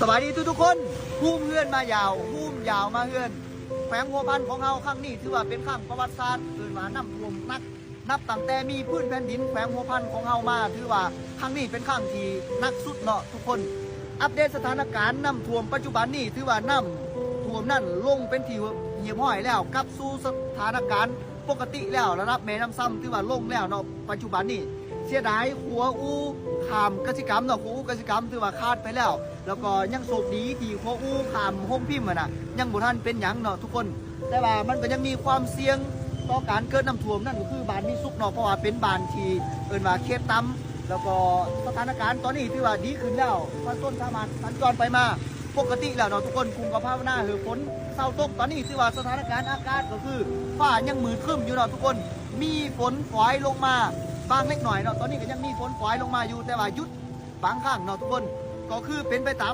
ສະບາຍດີທຸກໆຄົນ ໂຮມເຮືອນມາຢາວ ໂຮມຢາວມາເຮືອນ ແຂວງຫົວພັນຂອງເຮົາຄັ້ງນີ້ ຖືວ່າເປັນຄັ້ງປະຫວັດສາດ ເອີ້ນວ່ານ້ຳຖ້ວມໜັກ ນັບຕັ້ງແຕ່ມີພື້ນແຜ່ນດິນແຂວງຫົວພັນຂອງເຮົາມາ ຖືວ່າຄັ້ງນີ້ເປັນຄັ້ງທີ່ໜັກສຸດເນາະທຸກຄົນ. ອັບເດດສະຖານະການນ້ຳຖ້ວມປັດຈຸບັນນີ້ ຖືວ່ານ້ຳຖ້ວມນັ້ນລົງເປັນທີ່ຮຽບຮ້ອຍແລ້ວ ກັບສູ່ສະຖານະການ ປົກກະຕິແລ້ວ ລະດັບແມ່ນ້ຳຊຳຖືວ່າລົງແລ້ວເນາະ ປັດຈຸບັນນີ້. ເສຍດາຍຂົວອູຂ້າມກະສິກຳເນາະ ຂົວອູກະສິກຳຖືວ່າຂາດໄປແລ້ວ ແລ້ວກໍຍັງໂຊກດີທີ່ຂົວອູຂ້າມໂຮງພິມຫັ້ນນະ ຍັງບໍ່ທັນເປັນຫຍັງເນາະທຸກຄົນ. ແຕ່ວ່າມັນກໍຍັງມີຄວາມສ່ຽງຕໍ່ການເກີດນ້ຳຖ້ວມ ນັ້ນກໍຄືບ້ານມີສຸກເນາະ ເພາະວ່າເປັນບ້ານທີ່ເອີ້ນວ່າເຂດຕ່ຳ ແລ້ວກໍສະຖານະການຕອນນີ້ຖືວ່າດີຂຶ້ນແລ້ວ ປະຊາຊົນສາມາດສັນຈອນໄປມາປົກກະຕິແລ້ວເນາະທຸກຄົນ. ກຸມກໍພາວະນາໃຫ້ຝົນເຊົາຕົກ. ຕອນນີ້ຖືວ່າສະຖານະການອາກາດກໍຄືຟ້າຍັງມືດຄຶ້ມຢູ່ເນາະທຸກຄົນ ມີຝົນຝອຍລົງມາບາງເລັກໜ້ອຍເນາະ. ຕອນນີ້ກໍຍັງມີຝົນຝອຍລົງມາຢູ່ ແຕ່ວ່າຢຸດບາງຄັ້ງເນາະທຸກຄົນ ກໍຄືເປັນໄປຕາມ